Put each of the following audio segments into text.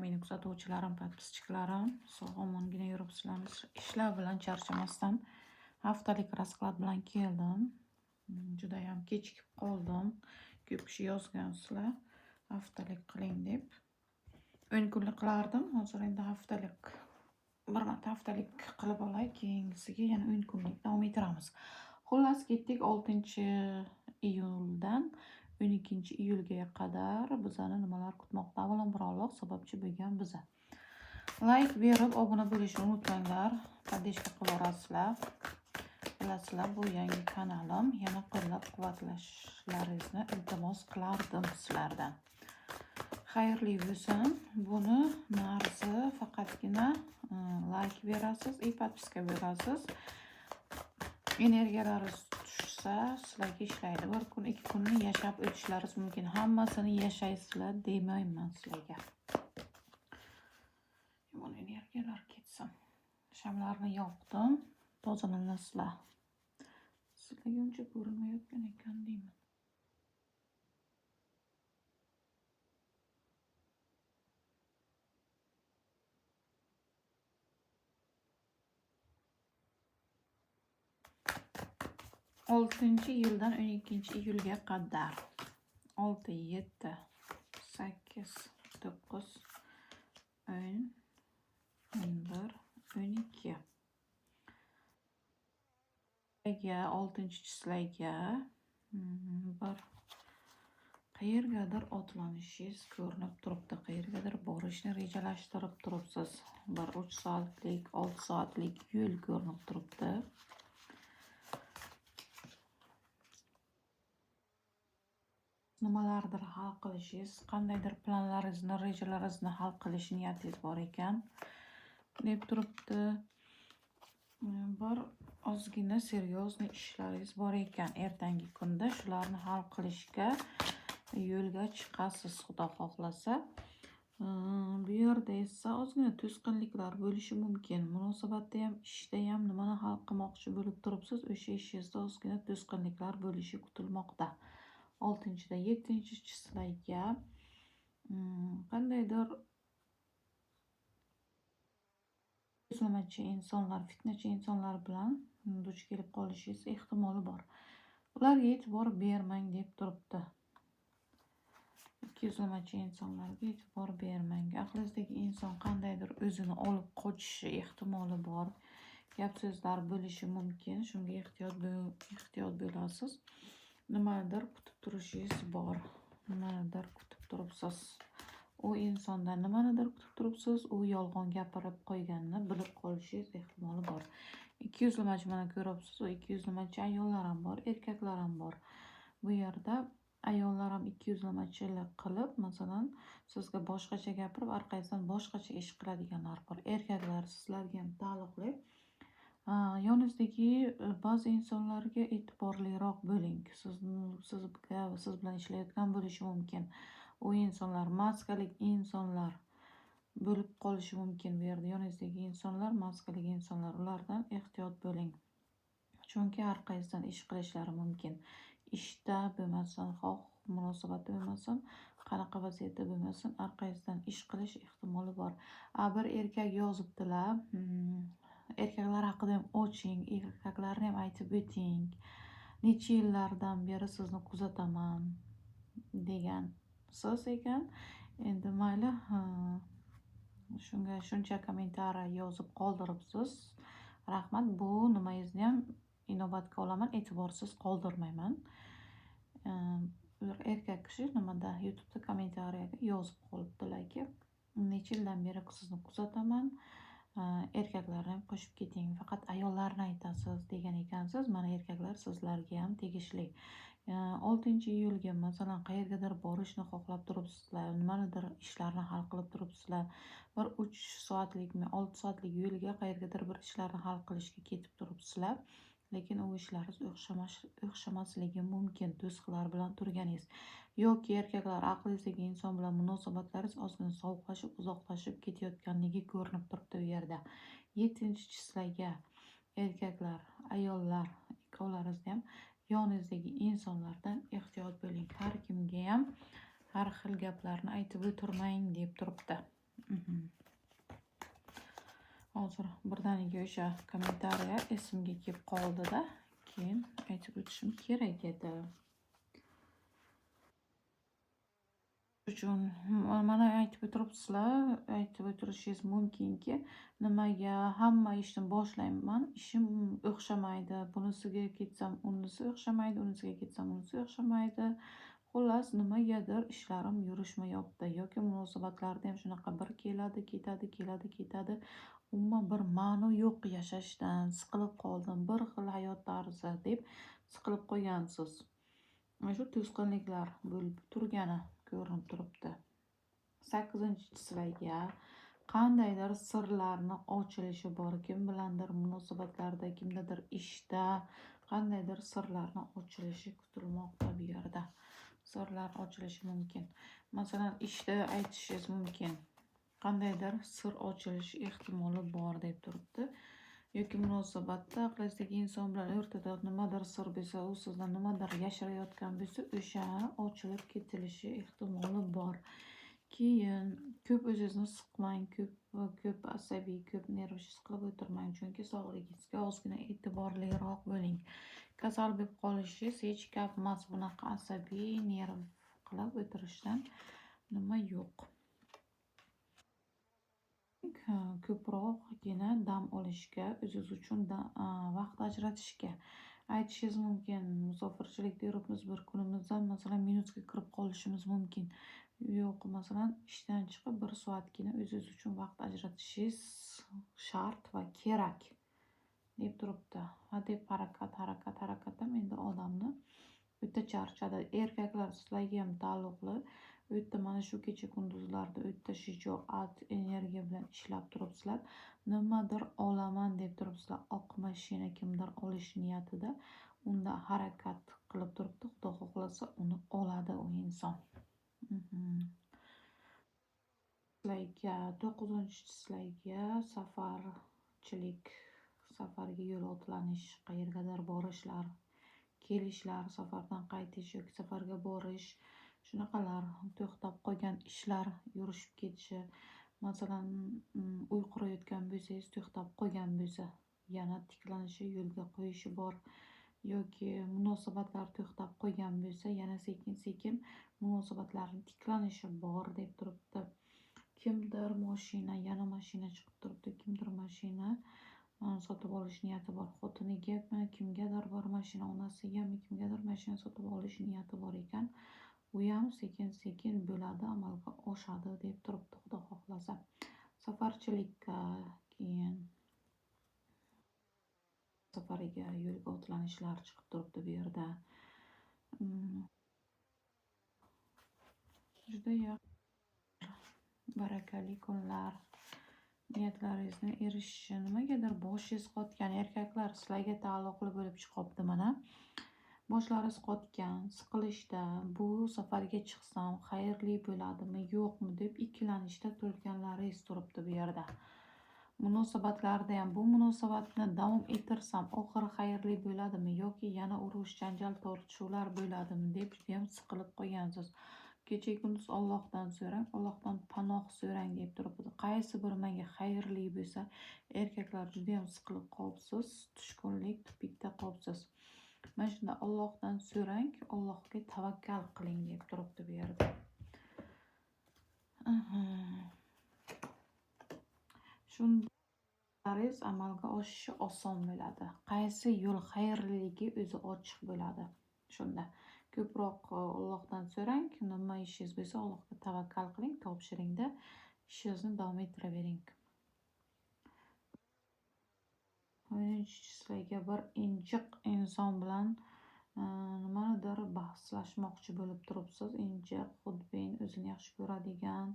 Meni kuzatuvchilarim, подписчиklarim, sog' omongina yuribsizlarmi? Ishlar bilan charchamasdan haftalik rasklad bilan keldim. Judayam kechikib qoldim. Ko'p kishi yozgansizlar, haftalik qiling deb. 10 kunlik qilardim. Hozir endi haftalik bir marta haftalik qilib olay, keyingisiga yana 10 kunlik davom ettiramiz. Xullas, ketdik 6-iyuldan 12-iyulga qadar bizani nimalar kutmoqda? Avvalambor Alloh sababchi bo'lgan biza. Layk berib, obuna bo'lishni unutmanglar. Поддержка qilib borasizlar. Bilasizlar, bu yangi kanalim. Yana qo'llab-quvvatlashlaringizni iltimos qilardim sizlardan. Xayrli bo'lsin. Buni narsi faqatgina layk berasiz и подписка berasiz. Energiyalaringiz tushsa, sizlarga ishlaydi. Bir kun, 2 kunni yashab o'tishlaringiz mumkin. Hammasini yashaysizlar demayman sizlarga. Yomon energiyalar ketsin. Shamlarni yoqdim. Tozalanasizlar. Sizlarga uncha ko'rinmayotgan ekan deyman. 6-iyuldan 12-iyulga qadar. 6, 7, 8, 9, 10, 11, 12. 6-числоga bir qayergadir otlanishingiz ko'rinib turibdi. Qayergadir borishni rejalashtirib turibsiz. Bir 3 soatlik, 6 soatlik yo'l ko'rinib turibdi. Nimalardir hal qilishingiz, qandaydir planlaringizni, rejalaringizni hal qilish niyatingiz bor ekan deb turibdi. Bir ozgina серьезный ishlaringiz bor ekan. Ertangi kunda shularni hal qilishga yo'lga chiqasiz, Xudo xohlasa. Bu yerda esa ozgina to'sqinliklar bo'lishi mumkin. Munosabatda ham, ishda ham nimani hal qilmoqchi bo'lib turibsiz, o'sha ishingizda ozgina to'sqinliklar bo'lishi kutilmoqda. 6-da 7-числоga qandaydir ko'zlamachi insonlar, fitnachi insonlar bilan duch kelib qolishingiz ehtimoli bor. Ularga e'tibor bermang deb turibdi. Ikkiyuzlamachi insonlarga e'tibor bermang. Aqlingizdagi inson qandaydir o'zini olib qochishi ehtimoli bor. Gap so'zlar bo'lishi mumkin. Shunga ehtiyot bo'lasiz. Nimanidir kutib turishingiz bor. Nimanidir kutib turibsiz. U insondan nimanidir kutib turibsiz, u yolg'on gapirib qo'yganini bilib qolishingiz ehtimoli bor. Ikkiyuzlamachi mana ko'ryapsiz, u ikkiyuzlamachi ayollar ham bor, erkaklar ham bor. Bu yerda ayollar ham ikkiyuzlamachilik qilib, masalan, sizga boshqacha gapirib, orqasidan boshqacha ish qiladiganlar bor. Erkaklar sizlarga ham taalluqli. Yoningizdagi ba'zi insonlarga e'tiborliroq bo'ling. Siz bilan ishlayotgan bo'lishi mumkin. U insonlar maskalik insonlar bo'lib qolishi mumkin bu yerda. Yoningizdagi insonlar maskalik insonlar, ulardan ehtiyot bo'ling. Chunki har qaysidan ish qilishlari mumkin. Ishda bo'lmasin, xoh munosabatda bo'lmasin, qanaqa vaziyatda bo'lmasin, har qaysidan ish qilish ehtimoli bor. Bir erkak yozibdilar, erkaklar haqida ham oching, erkaklarni ham aytib o'ting. Necha yillardan beri sizni kuzataman degan siz ekan. Endi mayli, shunga shuncha kommentariy yozib qoldiribsiz. Rahmat, bu nimangizni ham inobatga olaman, e'tiborsiz qoldirmayman. Bir erkak kishi nimada YouTube'da kommentariyaga yozib qolibdilarki, necha yildan beri sizni kuzataman. Erkaklarni ham qo'shib keting, faqat ayollarni aytasiz degan ekansiz. Mana erkaklar sizlarga ham tegishli. 6-iyulga masalan qayergadir borishni xohlab turibsizlar, nimanidir ishlarni hal qilib turibsizlar. Bir 3 soatlikmi, 6 soatlik yo'lga qayergadir bir ishlarni hal qilishga ketib turibsizlar. Lekin u ishlaringiz o'xshamasligi mumkin to'siqlar bilan turganingiz. Yoki erkaklar aqlingizdagi inson bilan munosabatlaringiz ozgina sovuqlashib, uzoqlashib ketayotganligi ko'rinib turibdi u yerda. 7-числоga erkaklar, ayollar ikkovlaringizni ham yoningizdagi insonlardan ehtiyot bo'ling. Har kimga ham har xil gaplarni aytib o'tirmang deb turibdi. Hozir birdaniga o'sha kommentariya esimga kelib qoldi-da, keyin aytib o'tishim kerak edi. Uchun mana aytib o'tiribsizlar, aytib o'tirishingiz mumkinki, nimaga hamma ishni boshlayman, ishim o'xshamaydi. Bunisiga ketsam, unisi o'xshamaydi, unisiga ketsam, unisi o'xshamaydi. Xullas, nimagadir ishlarim yurishmayapti yoki munosabatlarda ham shunaqa bir keladi, ketadi, keladi, ketadi. Umuman bir ma'no yo'q yashashdan, siqilib qoldim, bir xil hayot tarzi deb siqilib qolgansiz. Mana shu to'sqinliklar bo'lib turgani ko'rinib turibdi. 8-chisloga qandaydir sirlarni ochilishi bor. Kim bilandir munosabatlarda, kimdadir ishda qandaydir sirlarni ochilishi kutilmoqda bu yerda. Sirlar ochilishi mumkin. Masalan, ishda aytishingiz mumkin. Qandaydir sir ochilishi ehtimoli bor deb turibdi. Yoki munosabatda aqlingizdagi inson bilan o'rtada nimadir sir bo'lsa, u sizdan nimadir yashirayotgan bo'lsa, o'sha ochilib ketilishi ehtimoli bor. Keyin ko'p o'zingizni siqmang, ko'p asabiy, ko'p nerv qilib o'tirmang, chunki sog'lig'ingizga ozgina e'tiborliroq bo'ling. Kasal bo'lib qolishingiz hech gap emas, bunaqa asabiy, nerv qilib o'tirishdan nima yo'q. Ko'proqgina dam olishga, o'zingiz uchun vaqt ajratishga aytishingiz mumkin. Musofirchilikda yuribmiz, bir kunimizdan masalan minusga kirib qolishimiz mumkin. Yo'q, masalan, ishdan chiqib bir soatgina o'zingiz uchun vaqt ajratishingiz shart va kerak deb turibdi. Hadeb harakat, harakat, harakat ham endi odamni o'ta charchadi. Erkaklar, sizlarga ham taalluqli. O'ta mana shu kecha kunduzlarda o'ta shijoat, energiya bilan ishlab turibsizlar. Nimadir olaman deb turibsizlar. Oq mashina kimdir olish niyatida, unda harakat qilib turibdi. Xudo xohlasa uni oladi u inson. Sizlarga 9-chisloga safarchilik, safarga yo'l otlanish, qayergadir borishlar, kelishlar, safardan qaytish yoki safarga borish, shunaqalar to'xtab qolgan ishlar yurishib ketishi. Masalan, uy qurayotgan bo'lsangiz, to'xtab qolgan bo'lsa, yana tiklanishi, yo'lga qo'yishi bor. Yoki munosabatlar to'xtab qolgan bo'lsa, yana sekin-sekin munosabatlarni tiklanishi bor deb turibdi. Kimdir mashina, yana mashina chiqib turibdi, kimdir mashina sotib olish niyati bor. Xotinigami, kimgadir bir mashina, onasigami, kimgadir mashina sotib olish niyati bor ekan. U ham sekin-sekin bo'ladi, amalga oshadi deb turibdi, Xudo xohlasa. Safarchilikka keyin safariga yo'lga otlanishlar chiqib turibdi bu yerda. Juda yaxshi, barakali kunlar, niyatlaringizni erishishi. Nimagadir boshingiz qotgan, erkaklar, sizlarga taalluqli bo'lib chiqyapti mana. Boshlaringiz qotgan, siqilishda, bu safarga chiqsam xayrli bo'ladimi, yo'qmi deb ikkilanishda turganlaringiz turibdi bu yerda. Munosabatlarda ham bu munosabatni davom ettirsam oxiri xayrli bo'ladimi yoki yana urush, janjal, tortishuvlar bo'ladimi deb judayam siqilib qolgansiz. Kecha kunduz Allohdan so'rang, Allohdan panoh so'rang deb turibdi. Qaysi biri menga xayrli bo'lsa, erkaklar judayam siqilib qolibsiz, tushkunlik, tupikda qolibsiz. Mana shunda Allohdan so'rang, Allohga tavakkal qiling deb turibdi bu yerda. Shundaringiz amalga oshishi oson bo'ladi. Qaysi yo'l xayrliligi o'zi ochiq bo'ladi. Shunda ko'proq Allohdan so'rang, nima ishingiz bo'lsa Allohga tavakkal qiling, topshiringda ishingizni davom ettiravering. 13-chisloga bir injiq inson bilan nimanidir bahslashmoqchi bo'lib turibsiz. Injiq, xudbin, o'zini yaxshi ko'radigan,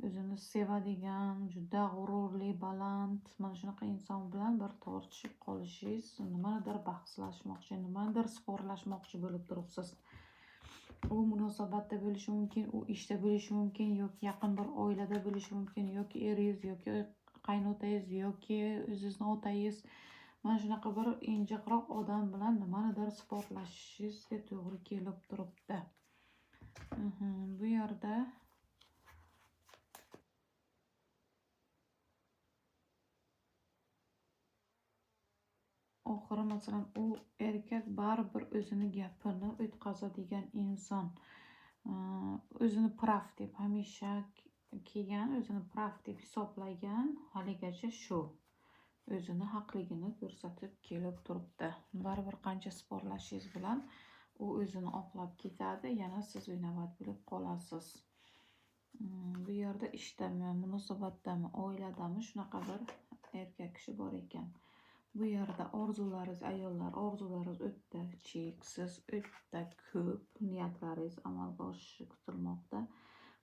o'zini sevadigan, juda g'ururli, baland, mana shunaqa inson bilan bir tortishib qolishingiz, nimanidir bahslashmoqchi, nimanidir sporlashmoqchi bo'lib turibsiz. U munosabatda bo'lishi mumkin, u ishda bo'lishi mumkin yoki yaqin bir oilada bo'lishi mumkin yoki eringiz yoki qaynotangiz yoki o'zizni otangiz. Mana shunaqa bir injiqroq odam bilan nimanidir sporlashishingizga to'g'ri kelib turibdi. Bu yerda Oxiri masalan u erkak baribir o'zini gapini o'tkazadigan inson. O'zini прав deb hamisha kelgan, o'zini прав deb hisoblagan, haligacha shu o'zini haqligini ko'rsatib kelib turibdi. Baribir qancha спор lashingiz bilan u o'zini oqlab ketadi, yana siz виноват bo'lib qolasiz. Bu yerda ishdami, munosabatdami, oiladami shunaqa bir erkak kishi bor ekan. Bu yerda orzularingiz, ayollar, orzularingiz o'ta cheksiz, o'ta ko'p, niyatlaringiz amalga oshishi kutilmoqda.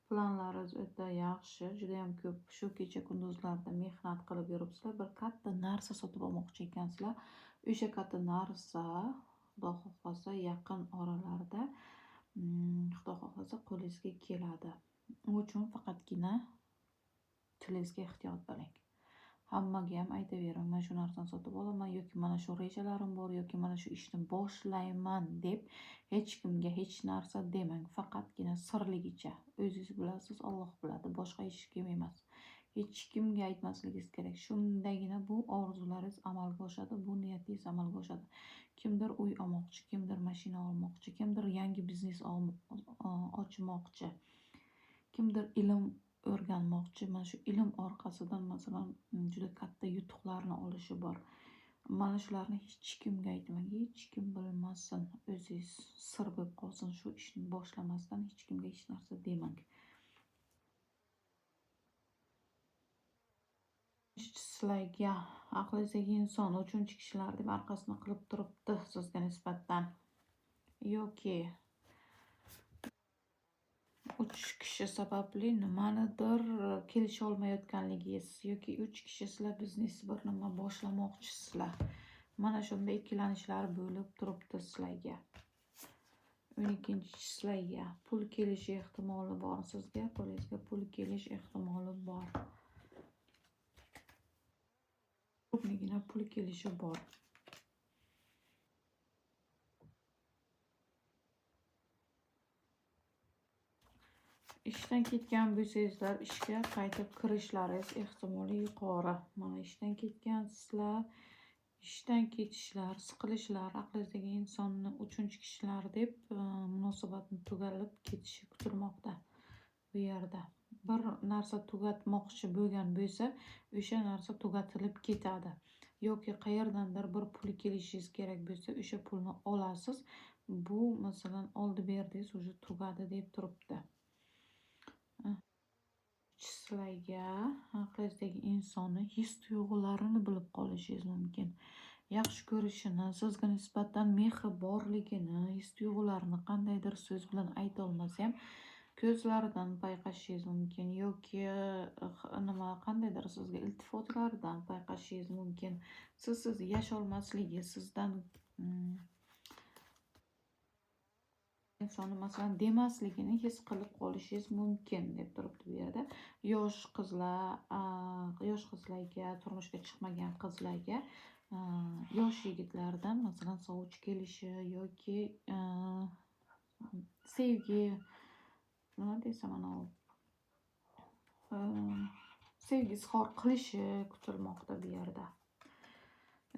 Planlaringiz o'ta yaxshi, judayam ko'p. Shu kecha kunduzlarda mehnat qilib yuribsizlar, bir katta narsa sotib olmoqchi ekansizlar. O'sha katta narsa, Xudo xohlasa, yaqin oralarda, Xudo xohlasa qo'lingizga keladi. U uchun faqatgina tilingizga ehtiyot bo'ling. Hammaga ham aytavering, mana shu narsani sotib olaman yoki mana shu rejalarim bor yoki mana shu ishni boshlayman deb hech kimga hech narsa demang. Faqatgina sirligicha. O'zingiz bilasiz, Alloh biladi, boshqa hech kim emas. Hech kimga aytmasligingiz kerak. Shundagina bu orzularingiz amalga oshadi, bu niyatingiz amalga oshadi. Kimdir uy olmoqchi, kimdir mashina olmoqchi, kimdir yangi biznes ochmoqchi, kimdir ilm o'rganmoqchi. Mana shu ilm orqasidan masalan juda katta yutuqlarni olishi bor. Mana shularni hech kimga aytmang, hech kim bilmasin, o'zingiz sir bo'lib qolsin. Shu ishni boshlamasdan hech kimga hech narsa demang. Sizlarga aqlingizdagi inson uchinchi kishilar deb orqasini qilib turibdi sizga nisbatan. Yoki 3 kishi sababli nimanidir kelisha olmayotganligingiz yoki 3 kishi sizlar biznes bir nima boshlamoqchisizlar. Mana shunda ikkilanishlar bo'lib turibdi sizlarga. 12 sizlarga pul kelishi ehtimoli bor sizga, qo'lingizga pul kelish ehtimoli bor. Ko'pligina pul kelishi bor. Ishdan ketgan bo'lsangizlar, ishga qaytib kirishlaringiz ehtimoli yuqori. Mana ishdan ketgansizlar, ishdan ketishlar, siqilishlar, aqlingizdagi insonni uchinchi kishilar deb munosabatni tugalib ketishi kutilmoqda bu yerda. Bir narsa tugatmoqchi bo'lgan bo'lsa, o'sha narsa tugatilib ketadi. Yoki qayerdandir bir pul kelishingiz kerak bo'lsa, o'sha pulni olasiz. Bu masalan oldi berdingiz, уже tugadi deb turibdi. Sizlarga aqlingizdagi insonni his tuyg'ularini bilib qolishingiz mumkin. Yaxshi ko'rishini, sizga nisbatan mehri borligini, his tuyg'ularini qandaydir so'z bilan ayta olmasa ham ko'zlaridan payqashingiz mumkin yoki nima qandaydir sizga iltifotlaridan payqashingiz mumkin. Sizsiz yasholmasligi, sizdan insonni masalan demasligini his qilib qolishingiz mumkin deb turibdi bu yerda. Yosh qizlar, yosh qizlarga, turmushga chiqmagan qizlarga yosh yigitlardan masalan sovchi kelishi yoki sevgi, nima desam, ana u sevgi izhor qilishi kutilmoqda bu yerda.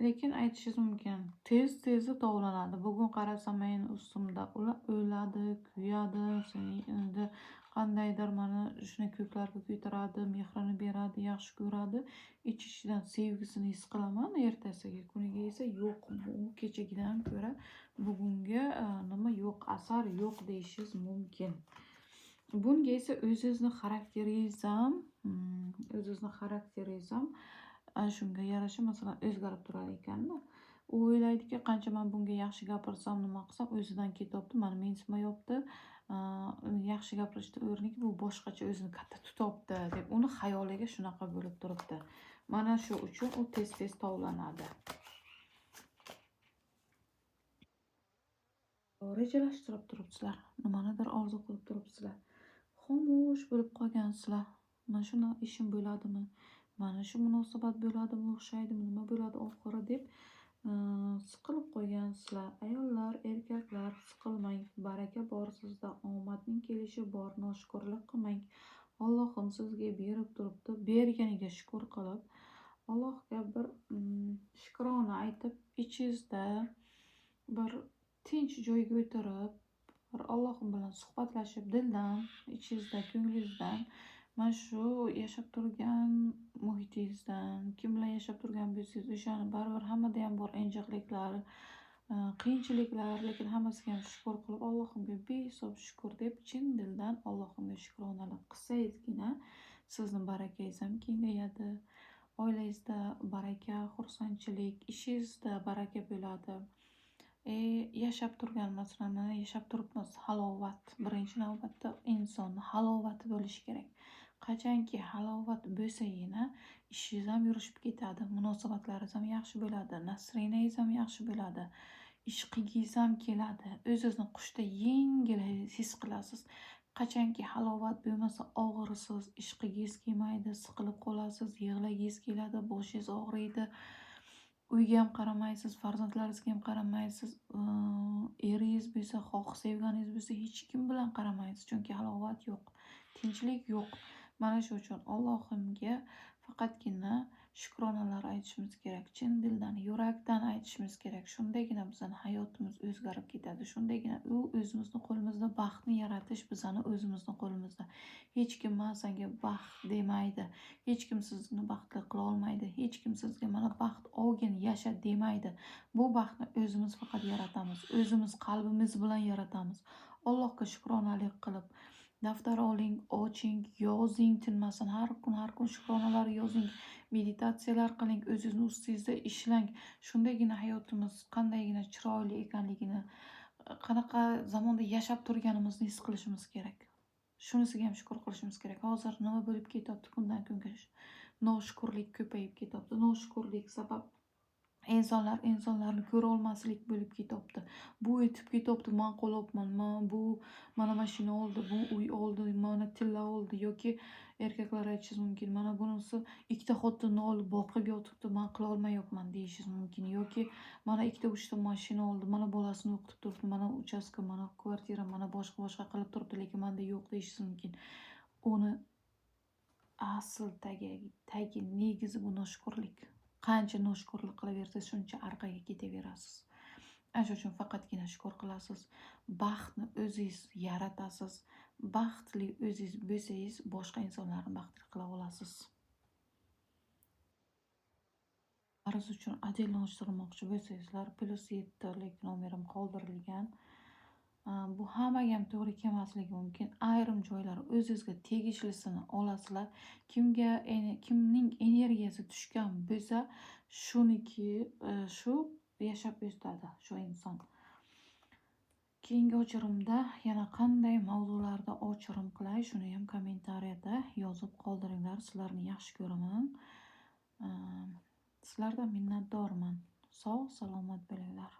Lekin aytishingiz mumkin, tez-tez tovlanadi. Bugun qarasam men ustimda o'ladi, kuyadi, seni endi qandaydir mani shuni ko'klarga ko'taradi, mehrini beradi, yaxshi ko'radi. Ich-ichidan sevgisini his qilaman, ertasiga kuniga esa yo'q, bu kechagidan ko'ra bugungi nima yo'q, asar yo'q deyishingiz mumkin. Bunga esa o'zingizni xarakteringiz ham, o'zingizni xarakteringiz ham ana shunga yarasha masalan o'zgarib turar ekanda. U o'ylaydiki, qancha men bunga yaxshi gapirsam, nima qilsam, o'zidan ketyapti, mani mensimayapti. Yaxshi gapirishni o'rniga bu boshqacha o'zini katta tutyapti deb uni xayoliga shunaqa bo'lib turibdi. Mana shu uchun u tez-tez tovlanadi. Rejalashtirib turibsizlar, nimanidir orzu qilib turibsizlar. Xomush bo'lib qolgansizlar. Mana shu ishim bo'ladimi? Mana shu munosabat bo'ladimi, o'xshaydimi, nima bo'ladi oxiri deb siqilib qo'ygansizlar. Ayollar, erkaklar, siqilmang. Baraka bor sizda, omadning kelishi bor, noshukrlik qilmang. Allohim sizga berib turibdi. Berganiga shukr qilib, Allohga bir shukrona aytib, ichingizda bir tinch joyga o'tirib, bir Alloh bilan suhbatlashib, dildan, ichingizda, ko'nglingizdan mana shu yashab turgan muhitingizdan, kim bilan yashab turgan bo'lsangiz, o'shani baribir hammada ham bor injiqliklar, qiyinchiliklar, lekin hammasiga ham shukur qilib, Allohimga behisob shukur deb chin dildan Allohimga shukronalar qilsangizgina sizni barakangiz ham kengayadi, oilangizda baraka, xursandchilik, ishingizda baraka bo'ladi. Yashab turgan, masalan, mana yashab turibmiz, halovat. Birinchi navbatda insonni halovati bo'lishi kerak. Qachonki halovat bo'lsagina ishingiz ham yurishib ketadi, munosabatlaringiz ham yaxshi bo'ladi, настроение ngiz ham yaxshi bo'ladi, ish qilgingiz ham keladi, o'zingizni qushday yengil his qilasiz. Qachonki halovat bo'lmasa, og'irsiz, ish qilgingiz kelmaydi, siqilib qolasiz, yig'lagingiz keladi, boshingiz og'riydi, uyga ham qaramaysiz, farzandlaringizga ham qaramaysiz, eringiz bo'lsa, xoh sevganingiz bo'lsa, hech kim bilan qaramaysiz, chunki halovat yo'q, tinchlik yo'q. Mana shu uchun Allohimga faqatgina shukronalar aytishimiz kerak, chin dildan, yurakdan aytishimiz kerak. Shundagina bizani hayotimiz o'zgarib ketadi. Shundagina u o'zimizni qo'limizda, baxtni yaratish bizani o'zimizni qo'limizda. Hech kim man senga baxt demaydi. Hech kim sizni baxtli qila olmaydi. Hech kim sizga mana baxt olgin, yasha demaydi. Bu baxtni o'zimiz faqat yaratamiz. O'zimiz qalbimiz bilan yaratamiz. Allohga shukronalik qilib, daftar oling, oching, yozing tinmasin. Har kun, har kun shukronalar yozing, meditatsiyalar qiling, o'zingizni ustingizda ishlang. Shundagina hayotimiz qandaygina chiroyli ekanligini, qanaqa zamonda yashab turganimizni his qilishimiz kerak. Shunisiga ham shukur qilishimiz kerak. Hozir nima bo'lib ketyapti kundan kunga? Noshukurlik ko'payib ketyapti. Noshukurlik sabab insonlar insonlarni ko'ra olmaslik bo'lib ketyapti. Bu o'tib ketyapti, man qolyapman. Man bu mana mashina oldi, bu uy oldi, mana tilla oldi yoki erkaklar aytishingiz mumkin, mana bunisi ikkita xotinni olib boqib yotibdi, man qilolmayapman deyishingiz mumkin yoki mana ikkita uchta mashina oldi, mana bolasini o'qitib turibdi, mana uchastka, mana kvartira, mana boshqa boshqa qilib turibdi, lekin menda yo'q deyishingiz mumkin. Uni asl tagi negizi bu noshukurlik. Qancha noshukurlik qilaversangiz, shuncha orqaga ketaverasiz. Ana shu uchun faqatgina shukur qilasiz. Baxtni o'zingiz yaratasiz. Baxtli o'zingiz bo'lsangiz, boshqa insonlarni baxtli qila olasiz. Ariz uchun отдельно ochtirmoqchi bo'lsangizlar, +7 nomerim qoldirilgan. Bu hammaga ham to'g'ri kelmasligi mumkin. Ayrim joylar o'zingizga tegishlisini olasizlar. Kimga kimning energiyasi tushgan bo'lsa, shuniki shu yashab o'tadi shu inson. Keyingi ochirimda yana qanday mavzularda ochirim qilay, shuni ham kommentariyada yozib qoldiringlar. Sizlarni yaxshi ko'raman. Sizlardan minnatdorman. Sog' salomat bo'linglar.